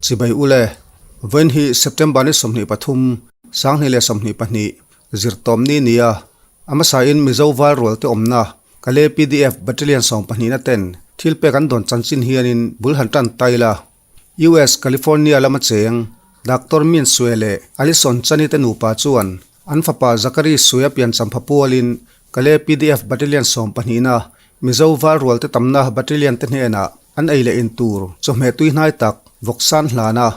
Chibai ule, Vawiin hi September ni 23, 2022, zirtawmni nia a hmasain Mizo val rual te awmna Kale pdf Battalion 12 na ten thil pek an dawn chanchin hianin bul han tan ta ila. US California lama cheng Doctor Min Sue leh Alison Chani te nupa chuan an fapa Zachary Sue a piancham pha pualin Kale pdf Battalion 12 na Mizo val rual te tamna Battalion te hnenah an ei leh in tur chawhmeh tui hnai tak vawksan hlan a.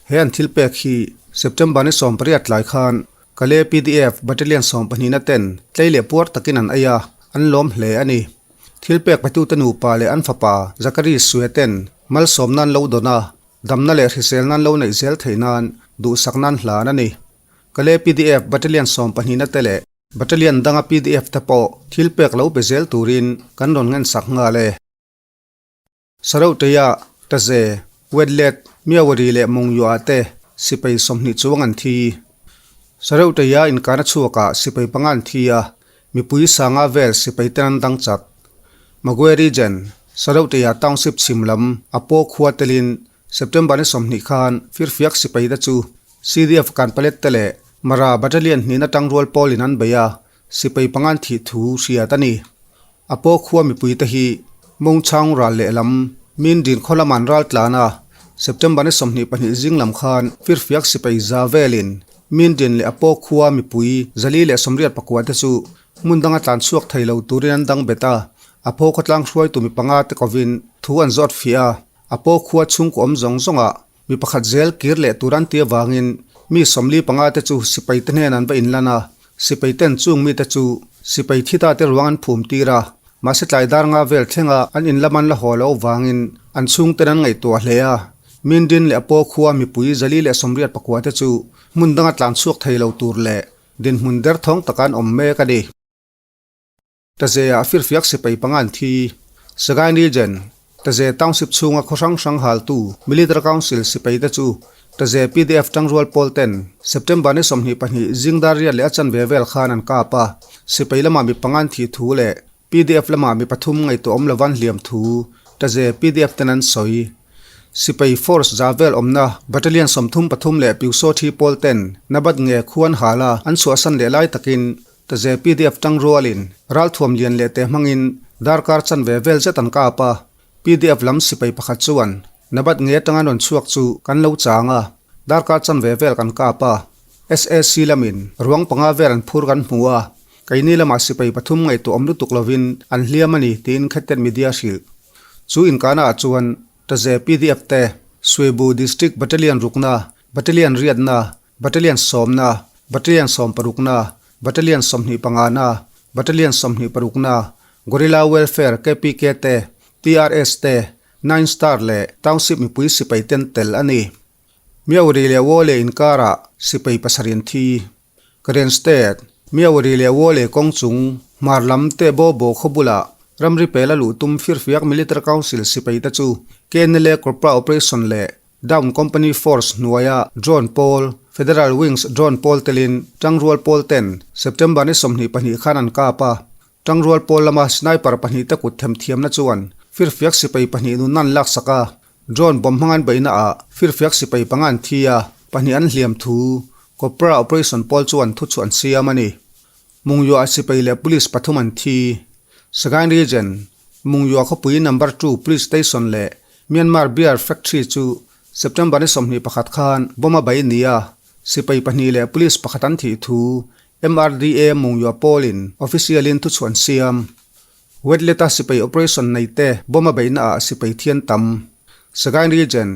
He an thil pek hi September ni 18 tlai khan Kale pdf Battalion 12 na ten tlei leh puar takin an ei a, an lawm hle a ni. Thil pek petute nupa leh an fapa Zachary Sue ten malsawm nan lo dawn a, damna leh hrisel nan lo neih zel theih nan duhsak nan hlan a ni. Kale pdf Battalion 12 na te leh Battalion danga pdf te pawh thil pek lo pe zel turin kan rawn ngensak nghal e. Saroteia, Taze, Wedlet, Miawari leh Mungyuah te sipai 20 chuang an thi. Saroteia inkana chhuakah sipai panga an thi a, mipui sanga vel sipai ten an dang chat. Magwe Region, Saroteia Township chhim lam a paw khua telin September ni 20 khan firfiak sipai te chu CDF Kanpalet te leh Mara Battalion hnihna tangrual pawlin an bei a, sipai panga an thih thu hriat a ni. A paw khua mipui te hi Mawngchhang ral lehlam min din khaw lamah an ral tlan a, September ni 22 zing lam khan firfiak sipai za velin min din leh a paw khua mipui 484 te chu hmun danga tlan chhuak thei lo turin an dang bet a, a paw khawtlang hruaitu mi panga te kovin thu an zawt fiah a, a paw khua chhungkaw awm zawng zawngah mi pakhat zel kir leh tur an ti avangin mi 45 te chu sipai te hnen an va inlan a, sipai ten chung mi te chu sipai thita te ruang an phum tir a, mahse tlai dar nga vel thlenga an inlam an la haw lo avangin an chhungten an ngaihtuah hle a, Mindin leh a paw khua mipui 489 te chu hmun danga tlan chhuak thei lo tur leh dinhmun derthawng taka an awm mek a ni. Taze ah firfiak sipai panga an thi. Sagaing Region, Taze Township chhunga khaw hrang hrang haltu Military Council sipai te chu Taze pdf tangrual pawl ten September ni 22 zingdar riat leh a chanve vel khan an kap a, sipai lamah mi panga an thih thu leh pdf lamah mi pathum ngaihtuah awm lova an hliam thu Taze pdf ten an sawi. Sipai Force za vel awmna Battalion 33 leh Pyusaw thi pawl ten Nabat nge khuan hal a an chhuahsan leh lai takin Taze pdf tangrualin ralthuam lian leh te hmangin darkar chanve vel zet an kap a, pdf lam sipai pakhat chuan Nabat nge atanga rawn chhuak chu kan lo chang a, darkar chanve vel kan kap a, SAC lamin ruang panga vel an phur kan hmu a, keini lamah sipai pathum ngaihtuah awm lutuk lovin an hliam a ni tiin Khettet Media hrilh. Chu inkahna ah chuan Taze pdf te Suibu District Battalion rukna, Battalion riatna, Battalion sawmna, Battalion sawmparukna, Battalion 25 na, Battalion 26 na, Guerrilla Welfare KPK te, TRS te, Nine Star leh Township mipui sipai ten tel a ni. Miauri leh Wole inkarah sipai pasarih an thi. Karen State, Miauri leh Wole kawng chung hmar lam te bo bo khaw bulah ramri pela luh tum firfiak Military Council sipai te chu KNLA Cobra Operation leh Down Company Force hnuaia Drone pawl, Federal Wings Drone pawl telin tangrual pawl ten September ni 22 khan an kap a. Tangrual pawl lama sniper pahnih te kut themthiamna chuan firfiak sipai pahnih nun an laksak a, drone bomb hmang an beihna ah firfiak sipai panga an thi a, pahnih an hliam thu Cobra Operation pawl chuan thu chu an siam a ni. Mungyuah sipai leh police pathum an thi. Sagaing Region, Mungyuah khawpui Number 2 Police Station leh Myanmar Beer Factory chu September ni 21 khan bomb a bei ni a, sipai pahnih leh police pakhat an thih thu MRDA Mungyuah pawlin official in thuchhuah an siam. Wetleta sipai operation nei te bomb a beihna ah sipai thian tam. Sagaing Region,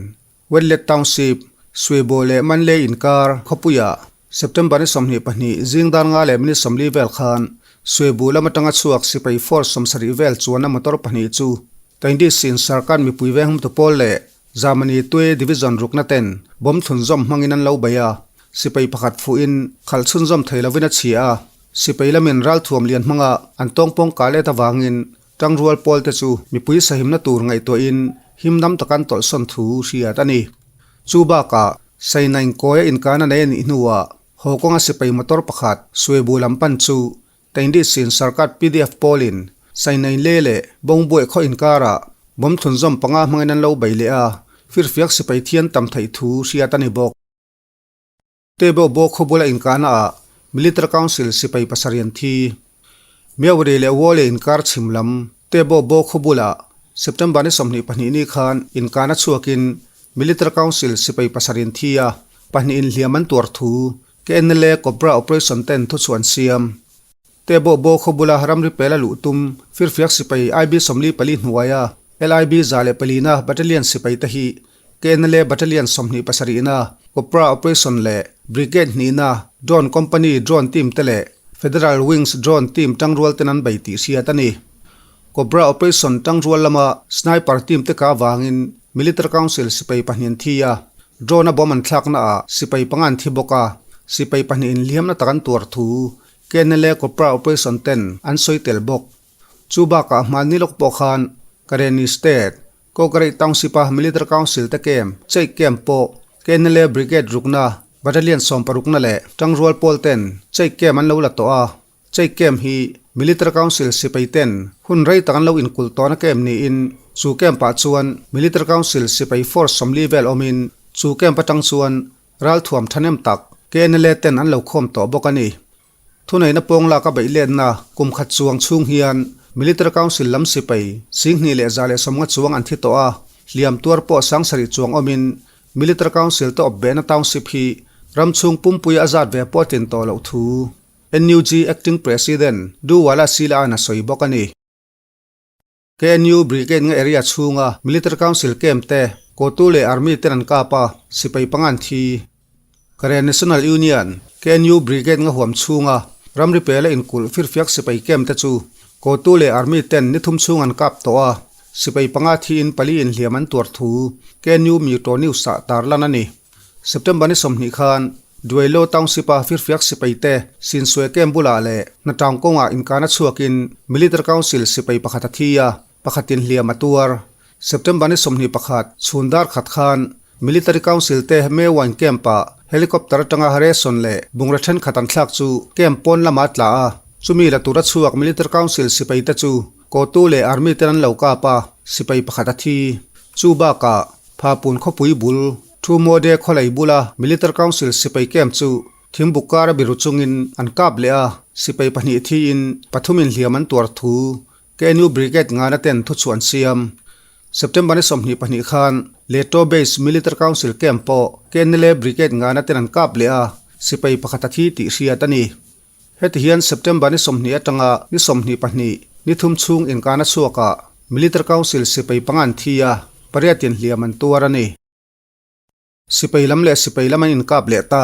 Wetlet Township, Suibo leh Manlay inkar khawpuiah September ni 22 zing dar nga leh minute 40 vel khan Suibu lam atanga chhuak sipai force 70 vel chuanna motor pahnih chu Taindi sin sarkar mipui veng hum tu pawl leh Germany tue division rukna ten bomb thlun zawm hmangin an lo bei a, sipai pakhat fuhin khalh chhun zawm thei lovin a chhia a, sipai lamin ralthuam lian hmanga an tawngpawng kah let avangin tangrual pawl te chu mipui sahimna tur ngaihtuahin himdam takan tawlhsawn thu hriat a ni. Chu bakah Sainain kawia inkana nei a nih hnuah haw kawnga sipai motor pakhat Suibu lam pan chu Taindi sin sarkar pdf pawlin Sainain le leh Bawngbuaih khaw inkarah bomb thlun zawm panga hmangin an lo bei leh a. Firfiak sipai thian tam theih thu hriat a ni bawk. Table bawk khawbula inkahna ah Military Council sipai pasarih an thi. Miawri leh Wole inkar chhim lam Table bawk khawbula September ni 22 ni khan inkahna chhuakin Military Council sipai pasarih an thi a, pahnih inhliam an tuar thu KNLA Cobra Operation ten thuchhuah an siam. Table bawk khawbula ramri pela luh tum firfiak sipai IB 44 hnuaia LIB 104 na Battalion sipai te hi KNLA Battalion 27 na Cobra Operation leh Brigade hnihna Drone Company Drone Team te leh Federal Wings Drone Team tangrual ten an bei tih hriat a ni. Cobra Operation tangrual lama Sniper Team te ka avangin Military Council sipai pahnih an thi a, drone a bomb an thlakna ah sipai panga an thi bawk a, sipai pahnih inhliamna tak an tuar thu KNLA Cobra Operation ten an sawi tel bawk. Chu bakah hmanni lawk pawh khan Karenni State Kawkareih Township-a Military Council te camp, Cheik Camp pawh KNLA Brigade rukna, Battalion sawmparukna leh Tangrual pawl ten Cheik Camp an lo la tawh a. Cheik Camp hi Military Council sipai ten hun rei tak an lo inkulh tawhna camp niin chu camp-ah chuan Military Council sipai force 40 vel awmin chu camp atang chuan ralthuam thahnem tak KNLA ten an lo khawm tawh bawk a ni. Thuneihna pawng lak a beih letna kum khat chuang chhung hian Military Council lam sipai 2170 chuang an thi tawh a, hliam tuar pawh 7000 chuang awmin Military Council te awp behna township hi ram chhung pumpui a zat ve pawh a tlin tawh loh thu NUG Acting President Duwala Sila-a'n a sawi bawk a ni. KNU Brigade nga area chhunga Military Council camp te kotu leh Army ten an kap a, sipai panga an thi. Karen National Union, KNU Brigade nga huam chhunga ramri pela inkulh firfiak sipai camp te chu kotu leh Army ten ni thum chhung an kap tawh a, sipai panga thiin pali inhliam an tuar thu KNU Myoto News ah tarlan a ni. September ni 20 khan Duailo Township-a firfiak sipai te Sinsue Camp bulah leh Hnatang kawngah inkana chhuakin Military Council sipai pakhat a thi a, pakhatin hliam a tuar. September ni 21 chhun dar khat khan Military Council te Mewain Camp-ah helicopter atanga ration leh bungraw thenkhat an thlak chu camp pawn lamah a tla a, chumi la tura chhuak Military Council sipai te chu kotu leh Army ten an lo kap a, sipai pakhat a thi. Chu bakah Phapun khawpui bul Thu Mode khawlei bula Military Council sipai camp chu thimbuk kara biru chungin an kap leh a, sipai pahnih thiin pathumin hliam an tuar thu KNU Brigade ngana ten thuchhuah an siam. September ni 22 khan Leto Base Military Council camp pawh KNLA Brigade ngana ten an kap leh a, sipai pakhat a thi tih hriat a ni. Heti hian September ni 20 atanga ni 22 ni thum chhung inkana chhuakah Military Council sipai panga an thi a, pariatin hliam an tuar a ni. Sipai lam leh sipai lam an inkap leh ta.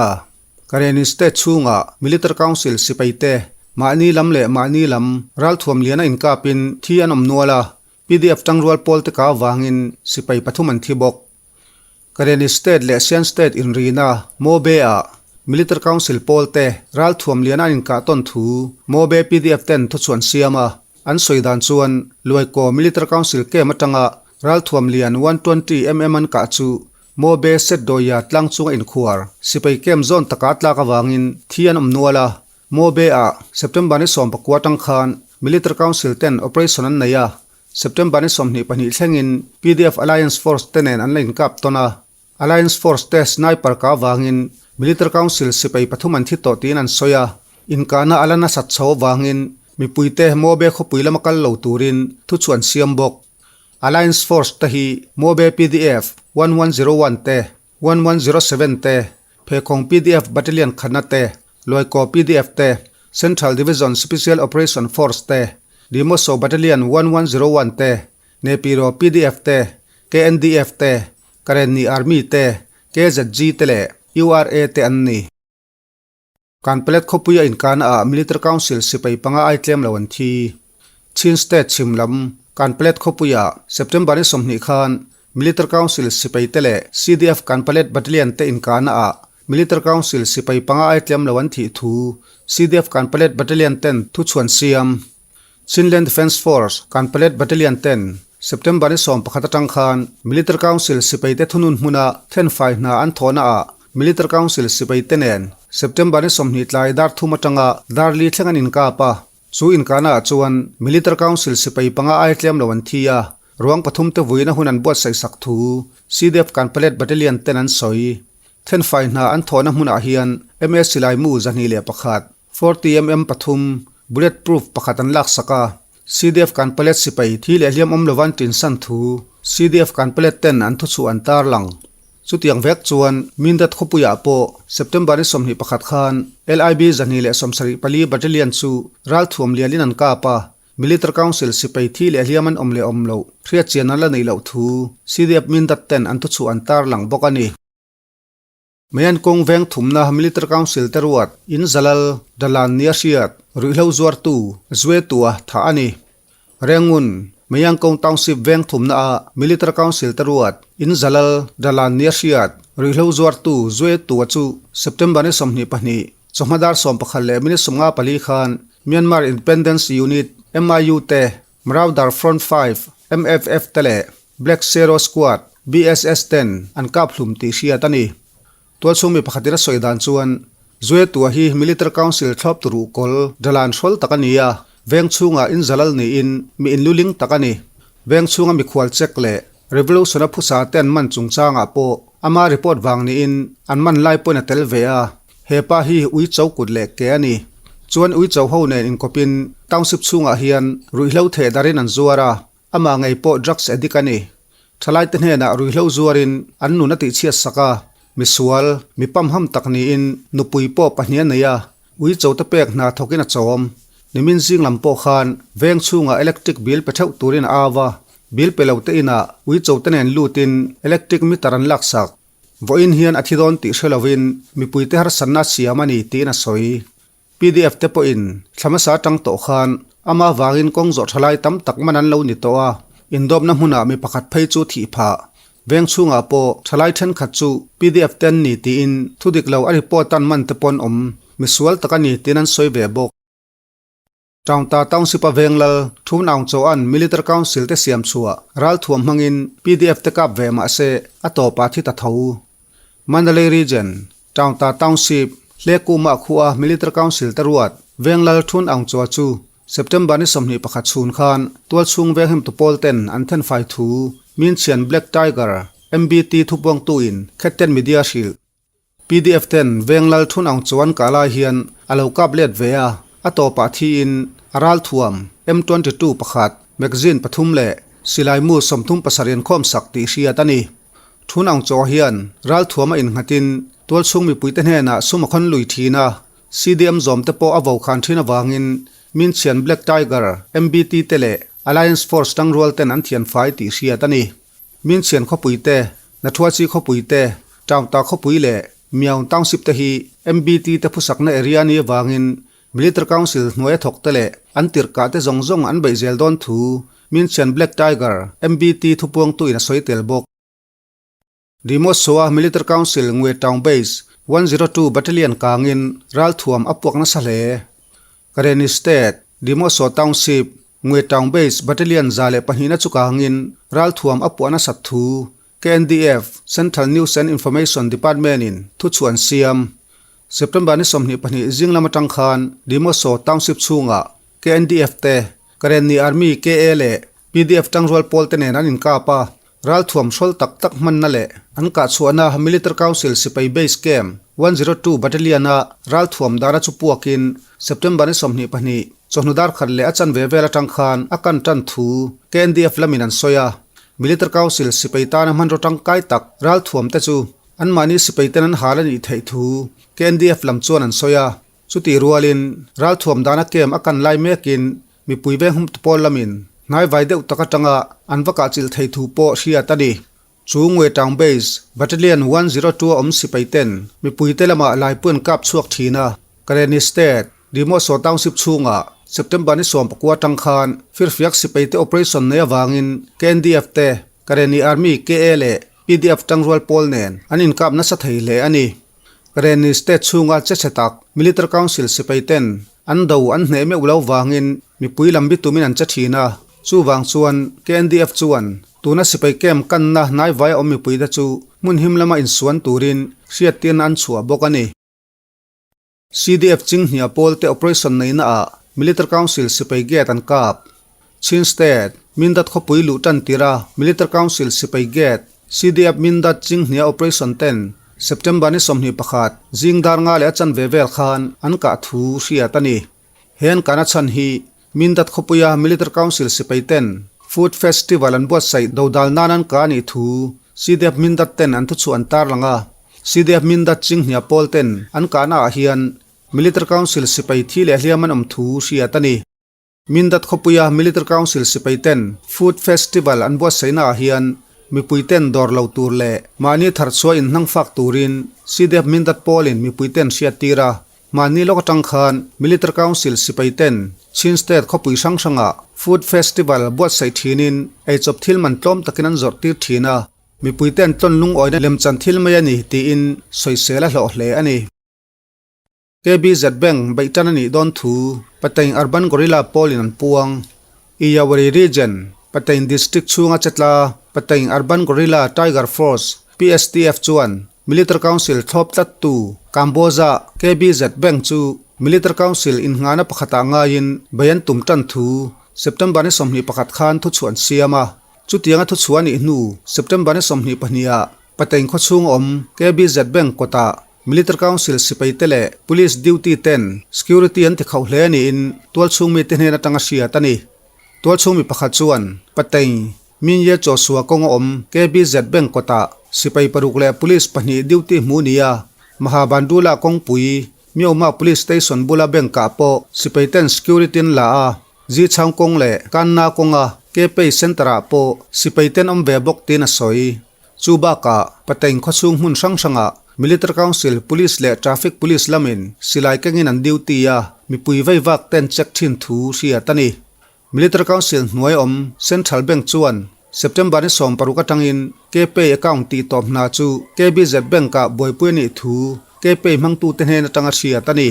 Karenni State chhungah Military Council sipai te mahni lam leh mahni lam ralthuam liana inkapin thi an awm nual a, PDF tangrual pawl te ka avangin sipai pathum an thi bawk. Karenni State leh Shan State inrina Mobe-ah Military Council pawl te ralthuam liana an inkah tawn thu Mobe PDF ten thuchhuah an siam a, an sawi dan chuan Luaikaw Military Council camp atanga ralthuam lian 120mm an kah chu Mobe Setdawia tlang chunga inkhuar sipai camp zawn taka tlak avangin thi an awm nual a, Mobe-ah September ni 19 atang khan Military Council ten operation an nei a, September ni 22 thlengin PDF Alliance Force te nen an la inkap tawn a, Alliance Force te sniper ka avangin Military Council sipai pathum an thi tawh tiin an sawi a, inkahna a la nasat chho avangin mipuite Mobe khawpui lama kal lo turin thuchhuah an siam bawk. Alliance Force te hi Mobe PDF 1101 te, 1107 te, Phekhawng PDF Battalion khatna te, Luaikaw PDF te, Central Division Special Operation Force te, Dimoso Battalion 1101 te, Nepiro PDF te, KNDF te, Karenni Army te, KZG te leh URA te an ni. Kanpalet khawpui a inkana ah Military Council sipai panga ai tlem lo an thi. Chin State chhim lam Kanpalet khawpui ah September ni 20 khan Military Council sipai te leh CDF Kanpalet Battalion te inkana ah Military Council sipai panga ai tlem lo an thih thu CDF Kanpalet Battalion ten thuchhuah an siam. Chinland Defence Force Kanpalet Battalion ten September ni 11 atang khan Military Council sipai te thunun hmuna thenfai hna an thawhna ah Military Council sipai te nen September ni 20 tlai dar thum atanga dar li thleng an inkap a, chu inkana ah chuan Military Council sipai panga ai tlem lo an thi a. Ruang pathumte vuina hun an buatsaih sak thu CDF Kanpalet Battalion ten an sawi. Thenfai hna an thawhna hmunah hian MA silai mu 201, 40 mm pathum, bullet proof pakhat an laksak a. CDF Kanpalet sipai thi leh hliam awm lova an tinsan thu CDF Kanpalet ten an thuchhuah an tarlang. Chutiang vek chuan Mindat khawpuiah pawh September ni 21 khan LIB 274 Battalion chu ralthuam lianin an kap a, Military Council sipai thi leh hliam an awm leh awm loh hriatchian an la neih loh thu CDF Mindat ten an thuchhuah an tarlang bawk a ni. Mayan kawng veng thumna Military Council te ruat in Zalal Dalan nia hriat ruihhlo zuartu Zuetua thah a ni. Rengun, Mayan kawng Township veng thumna ah Military Council te ruat in Zalal Dalan nia hriat ruihhlo zuartu Zuetua chu September ni 22 chawhma dar 11 leh minute 54 khan Myanmar Independence Unit, MIU, te Marauder Front 5, MFF, te leh Black Sero Squad, BSS, ten an kap hlum tih hriat a ni. Tualchhung mi pakhatin a sawi dan chuan, Zuetua hi Military Council thlawp tu ruhkawl dalan hrawl tak a ni a, veng chhungah inzalal niin mi inluling tak a ni. Veng chhunga mikhual check leh Revolution-a phusa te an man chungchangah pawh ama report vang niin an man lai pawhin a tel ve a, he pa hi Uicho kut leh ke a ni. Chuan Uicho ho nen inkawpin township chhungah hian ruihhlo theh darin an zuar a, Amah ngei pawh drugs addict a ni. Thalaite hnenah ruihhlo zuarin an nun a tihchhiat sak a, misual, mi pamham tak niin nupui pawh pahnih a nei a, uicho te pek hna thawkin a chawm. Nimin zing lam pawh khan veng chhungah electric bill pe theuh turin a au a, bill pe lo te inah uicho te nen lutin electric meter an laksak. Vawiin hian a thi dawn tih hre lovin mipuite harsatna a siam a ni tiin a sawi. Pdf te pawhin thla hmasa atang tawh khan ama vangin kawng zawh tha lai tam tak man an lo ni tawh a, indawpna hmunah mi pakhat phei chu thih phah. Veng chhungah pawh tha lai thenkhat chu pdf te an ni tiin thu dik lo a report an man te pawh an awm, misual tak a ni tiin an sawi ve bawk. Taungta Township a veng lal Thun Aung Chaw-a'n Military Council te siam chhuah ralthuam hmangin pdf te kap ve mah se a tawpah thi ta tho. Mandalay Region, Taungta Township, Hlekuma khua Military Council te ruat Venglal Thun Aung Chaw chu September ni 21 chhun khan tualchhung venghimtu pawl ten an thenfai thu Minchhian Black Tiger, MBT thupuangtuin Khetten Media hrilh. Pdf ten Venglal Thun Aung chuan kah lai hian a lo kap let ve a, a tawpah thiin a ralthuam M22 pakhat, magazine pathum leh silai mu 37 inkhawm sak tih hriat a ni. Thun Aung Chaw hian ralthuam a innghatin tualchhung mipuite hnenah sum a khawn lui thin a, CDM zawm te pawh a vo khan thin avangin Minchhian Black Tiger, MBT te leh Alliance Force tangrual ten an thianfai tih hriat a ni. Minchhian khawpui te, Nathuachi khawpui te, Taungta khawpui leh Myaung Township te hi MBT te phusakna area ni avangin Military Council hnuaia thawk te leh an tirhkah te zawng zawng an beih zel dawn thu Minchhian Black Tiger, MBT, thupuangtuin a sawi tel bawk. Dimosoa Military Council Ngwe Town Base 102 Battalion kangin ralthuam a puak nasa hle. Karenni State, Dimoso Township, Ngwe Town Base Battalion 102 na chu kangin ralthuam a puah nasat thu KNDF, Central News and Information Department in thuchhuah an siam. September ni 22 zing lam atang khan Dimoso Township chhungah KNDF te, Karenni Army, KA, leh PDF tangrual pawl te nen an inkap a, Ralthuam hrawl tak tak hmanna leh an kahchhuahna Military Council sipai Base Camp 102 Battalion-a ralthuam dahna chu puakin September ni 22 chawhnu dar khat leh a chanve vel atang khan a kan tan thu KNDF lamin an sawi a. Military Council sipai tana hmanraw tangkai tak ralthuam te chu anmahni sipai ten an hal a nih theih thu KNDF lam chuan an sawi a. Chutih rualin ralthuam dahna camp a kan lai mekin Mipui veng hum pawl lamin hnaivai deuh tak atanga an va kahchilh thei thu pawh hriat a ni. Chu Ngwe Town Base, Battalion 102 a awm sipai ten mipuite lamah laipui an kap chhuak thin a. Karenni State, Dimoso Township chhungah September ni 19 atang khan firfiak sipaite operation nei avangin KNDF te, Karenni Army, KA, leh PDF tangrual pawl nen an inkap nasa thei hle a ni. Karenni State chhunga che chhe tak Military Council sipai ten an do an hneh meuh lo vangin mipui lam bi tumin an che thin a, chuvang chuan KNDF chuan tuna sipai camp kanna hnaivai a awm mipuite chu hmun him lama insuan turin hriattirna an chhuah bawk a ni. CDF Chinghnia pawlte operation neihna ah Military Council sipai gate an kap. Chin State, Mindat khawpui luh tan tira Military Council sipai gate, CDF Mindat Chinghnia Operation ten September ni 21 zing dar nga leh a chanve vel khan an kah thu hriat a ni. He an kahna chhan hi Mindat khawpuia Military Council sipai ten Food Festival an buatsaih dodal nan an kah a nih thu CDF Mindat ten an thuchhuah an tarlang a. CDF Mindat Chinghnia pawl ten an kahna ah hian Military Council sipai thi leh hliam an awm thu hriat a ni. Mindat khawpuia Military Council sipai ten Food Festival an buatsaihna ah hian mipui ten dawr lo tur leh mahni tharchhuah inhnang fak turin CDF Mindat pawlin mipui ten hriat tir a. Mahni lawk atang khan Military Council sipai ten Chin State khawpui hrang hrangah Food Festival buatsaih thinin eichawp thil man tlawm takin an zawrh tir thin a, mipui ten tlawn lungawina lemchan thil mai a ni tiin sawisel a hlawh hle a ni. KBZ Bank beih tan a nih dawn thu Patain Urban Guerrilla pawlin an puang. Iyawari Region, Patain District chhunga chetla Patain Urban Guerrilla Tiger Force, PSTF, chuan Military Council thlawp tlattu Kamboza KBZ Bank chu Military Council innghahna pakhatah ngaiin bei an tum tan thu September ni 21 khan thuchhuah an siam a. Chutianga thuchhuah a nih hnu September ni 22 ah Patain khawchhung awm KBZ Bank kawtah Military Council sipai te leh Police duty ten security an ti khauh hle niin tualchhung mite hnen atanga hriat a ni. Tualchhung mi pakhat chuan Patein Minye Chawsua kawng a awm KBZ Bank kawtah sipai paruk leh Police pahnih duty hmu nia Mahabandula kawngpui Myoma Police Station bula bank ah pawh sipai ten security an la a, Zichhang kawng leh Kanna kawnga Kpay Center ah pawh sipai ten awm ve bawk tiin a sawi. Chu bakah, Patein khawchhung hmun hrang hrangah Military Council, Police leh Traffic Police lamin silai kengin an duty a, mipui vei vak ten check thin thu hriat a ni. Military Council hnuai awm Central Bank chuan September ni 16 atangin Kpay account tih tawp hna chu KBZ Bank-ah buaipui a nih thu Kpay hmangtute hnen atanga hriat a ni.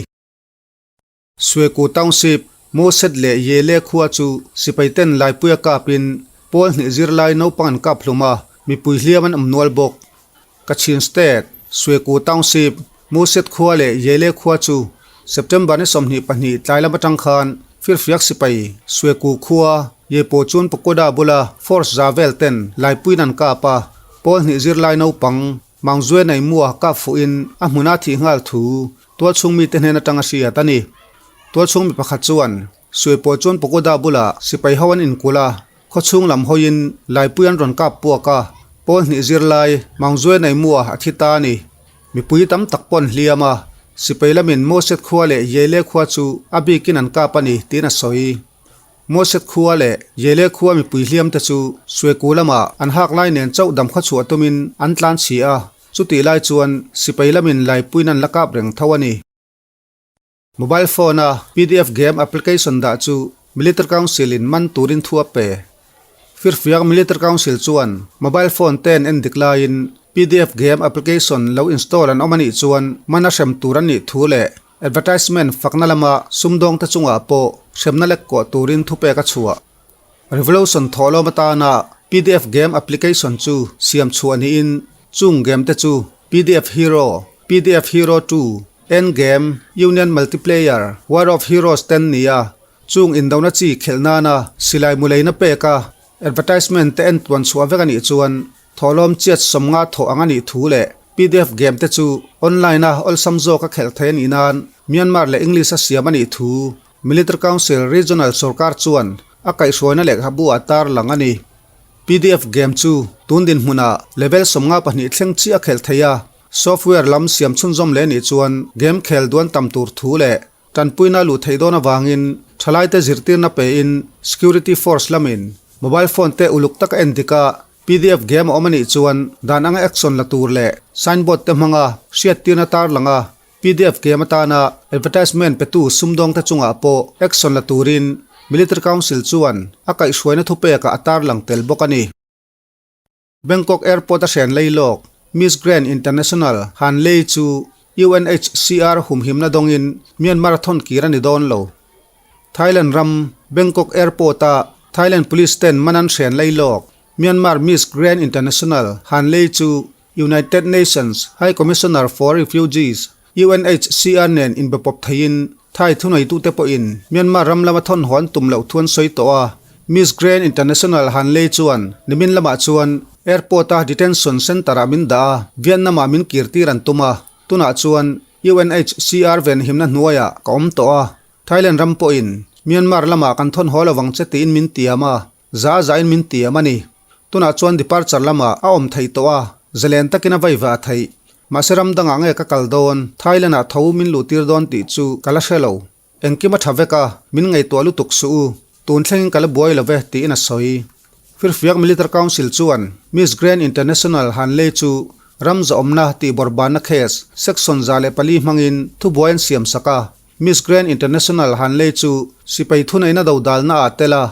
Sueku Township, Moset leh Yele khua chu sipai ten Laipuia kapin pawl hnih zirlai naupang an kap hlum a, mipui hliam an awm nual bawk. Kachin State, Sueku Township, Moset khua leh Yele khua chu September ni 22 tlai lam atang khan firfiak sipai Sueku khua Yepo chun Pagoda bula force za vel ten Laipuiin an kap a, pawl hnih zirlai naupang Mangzue nei mua kap fuhin a hmuna thih nghal thu tualchhung mite hnen atang a hriat a ni. Tualchhung mi pakhat chuan Suai pawh chuan Pagoda bulah sipai ho an inkulh a, khawchhung lam hawiin Laipui an rawn kap puak a, pawl hnih zirlai Mangzue nei mua a thi ta a ni. Mipui tam tak pawh an hliam a, sipai lamin Moset khua leh Yele khua chu a bikin an kap a ni tiin a sawi. Moset khua leh Yele khua mipui hliam te chu Sueku lamah an hak lai nen chauh dam khaw chhuah tumin an tlan chhi a, chutih lai chuan sipai lamin laipuiin an la kap reng tho a ni. Mobile phone a pdf game application dah chu Military Council in man turin thu a pe. Firfiak Military Council chuan mobile phone te an en dik laiin pdf game application lo install an awm a nih chuan man a hrem tur an nih thu leh Advertisement fakna lama sumdawngte chungah pawh hremna lek kawh turin thupek a chhuah. Revolution thawhlawm atana pdf game application chu siam chhuah niin chung game te chu pdf Hero, pdf Hero 2, Endgame, Union Multiplayer, War of Heroes ten nia chung indona chi khelh nana silai muleina peka advertisement te en tuan chhuah vek a nih chuan Thawhlawm chiat 50 thawh ang a nih thu leh pdf game te chu online a awlsam zawk a khelh thei a nih nan Myanmar leh English a siam a nih thu Military Council Regional sorkar chuan a kaihhruaina lehkhabu ah tar lang a ni. Pdf game chu tun dinhmunah level 52 thleng chiah a khelh thei a, software lam siam chhunzawm leh nih chuan game khel duan tam tur thu leh Tanpuina luh theih dawn avangin thalaite zirtirna pein Security Force lamin mobile phone te uluk taka en dik a, pdf game a awm a nih chuan dan anga action la tur leh signboard te hmanga hriattirna tarlang a, pdf game atana advertisement petu sumdawngte chungah pawh action la turin Military Council chuan a kaihhruaina thupekah a tarlang tel bawk a ni. Bangkok Airport a hren lei lawk Miss Grand International Han Lei chu UNHCR humhimna dawngin Myanmar a thawn kir a ni dawn lo. Thailand ram Bangkok Airport-a Thailand Police ten man an hren lei lawk Myanmar Miss Grand International Han Lei chu United Nations High Commissioner for Refugees, UNHCR, nen inbepawp theiin Thai thuneitute pawhin Myanmar ram lama thawn haw an tum loh thu an sawi tawh a. Miss Grand International Han Lei chuan nimin lamah chuan airport-a detention centre-ah min dah a, Vietnam-ah min kirtir an tum a, tunah chuan UNHCR venhimna hnuaiah ka awm tawh a, Thailand ram pawhin Myanmar lamah kan thawn haw lovang che tiin min tiam a, za zain min tiam a ni. Tunah chuan departure lamah a awm theih tawh a, zalen takin a vai ve a theih. Mahse ram dangah nge ka kal dawn, Thailand-ah tho min luhtir dawn tih chu ka la hre lo. Engkim a tha vek a, min ngaihtuah lutuk suh u, tun thlengin ka la buai lo ve, tiin a sawi. Firfiak Military Council chuan Miss Grand International han lei chu ram zawhawmna tih bawrhbanna case Section 104 hmangin thubuai an siam sak a. Miss Grand International han lei chu sipai thuneihna dodalna ah tel a,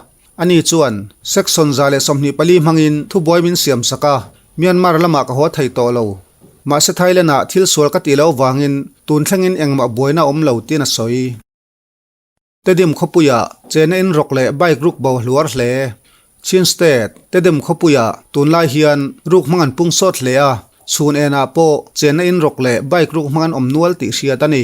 ani chuan Section 124 hmangin thubuai min siam sak a, Myanmar lamah ka haw thei tawh lo. Mahse Thailand ah thil sual ka tih loh avangin tun thlengin engmah buaina a awm lo tiin a sawi. Tedim khawpuia chena in rawk leh bike ruk bo hluar hle. Chin State, Tedim khawpuia tunlai hian ruk hmang an pung sawt hle a, chhun enah pawh chena in rawk leh bike ruk hmang an awm nual tih hriat a ni.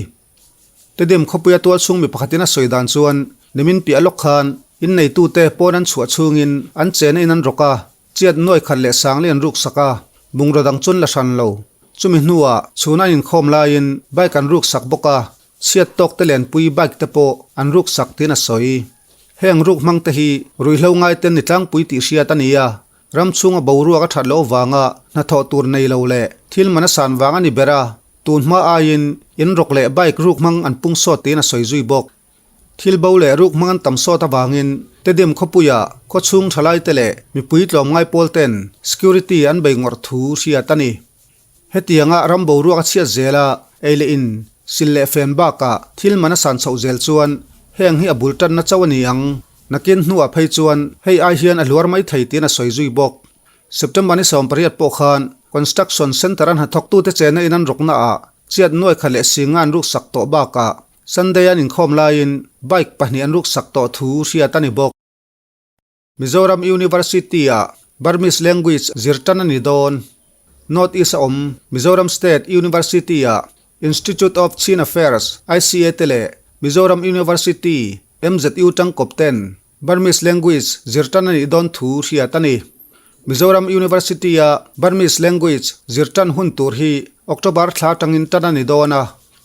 Tedim khawpuia tualchhung mi pakhatin a sawi dan chuan nimin piah lawk khan inneitute pawn an chhuah chhungin an chena in an rawk a, Chiat nuai khat leh sangli an ruk sak a, bungraw dang chun la hran lo. Chumi hnuah chhun an inkhawm laiin bike an ruk sak bawk a, chhiat tawk te lenpui bike te pawh an ruk sak tiin a sawi. Heng ruk hmang te hi ruihhlo ngai ten ni tlangpui tih hriat a ni a, ram chhunga boruak a that loh avanga hnathawh tur nei lo leh thil man a san vang a ni ber a, tun hma aiin in rawk leh bike ruk hmang an pung sawt tiin a sawi zui bawk. Thil bo leh ruk hmang an tam sawt avangin Tedim khawpuia khawchhung thalaite leh mipui tlawmngai pawl ten security an bei ngawrh thu hriat a ni. Hetianga ram boruak a chhiat zel a, ei leh in, sil leh fen bakah thil man a san chhoh zel chuan heng hi a bul tanna chauh a ni ang. Nakin hnuah phei chuan hei ai hian a hluar mai thei tiin a sawi zui bawk. September ni 18 pawh khan Construction Centre an hnathawktute chenna in an rawkna ah chiat nuai khat leh singa an ruksak tawh bakah Sunday an inkhawm laiin bike pahnih an ruksak tawh thu hriat a ni bawk. Mizoram University-ah Burmese Language zir tan a ni dawn. North East a awm Mizoram State University-ah Institute of Chin Affairs, ICA, te leh Mizoram University, MZU, tangkawp ten Burmese Language zir tan a nih dawn thu hriat a ni. Mizoram University-a Burmese Language zir tan hun tur hi October thla atangin tan a ni dawn a,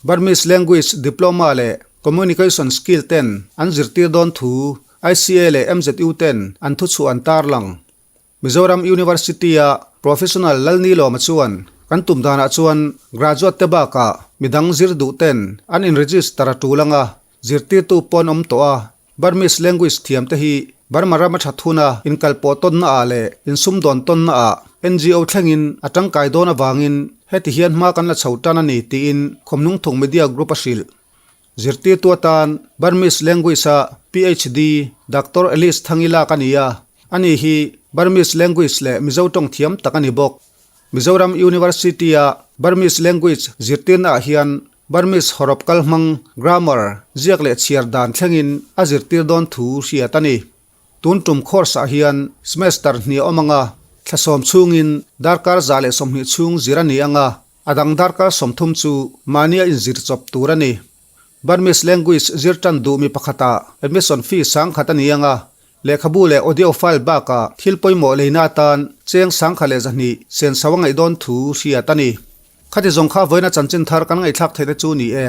Burmese Language Diploma leh Communication Skill ten an zirtir dawn thu ICA leh MZU ten an thuchhuah an tarlang. Mizoram University-a Professional Lalnilawma chuan, Kan tum danah chuan graduate te bakah midang zir duh ten an in-register a tul anga zirtirtu pawh an awm tawh a, Burmese language thiam te hi Burma rama that huna inkalpawh tawnna ah leh insumdawn tawnna ah NGO thlengin a tangkai dawn avangin heti hian hma kan la chho tan a ni tiin Khawmnungthung Media Group a hrilh. Zirtirtu atan Burmese language a PhD Doctor Alice Thangi lak a ni a, ani hi Burmese language leh Mizo tawng thiam tak a ni bawk. Mizoram University-a Burmese language zirtirna ah hian Burmese hawrawp kal hmang, grammar, ziak leh chhiar dan thlengin a zirtir dawn thu hriat a ni. Tun tum course ah hian semester hnih a awm ang a, thla sawm chhungin darkar 120 chhung zir a ni ang a, a dang darkar 30 chu mahnia inzir chawp tur a ni. Burmese language zir tan duh mi pakhatah admission fee 10,000 a ni ang a, lehkhabu leh audio file bakah thil pawimawh leina atan cheng 1200 senso a ngaih dawn thu hriat a ni. Khati zawng kha vawiina chanchin thar kan ngaihthlak theihna chu ni e.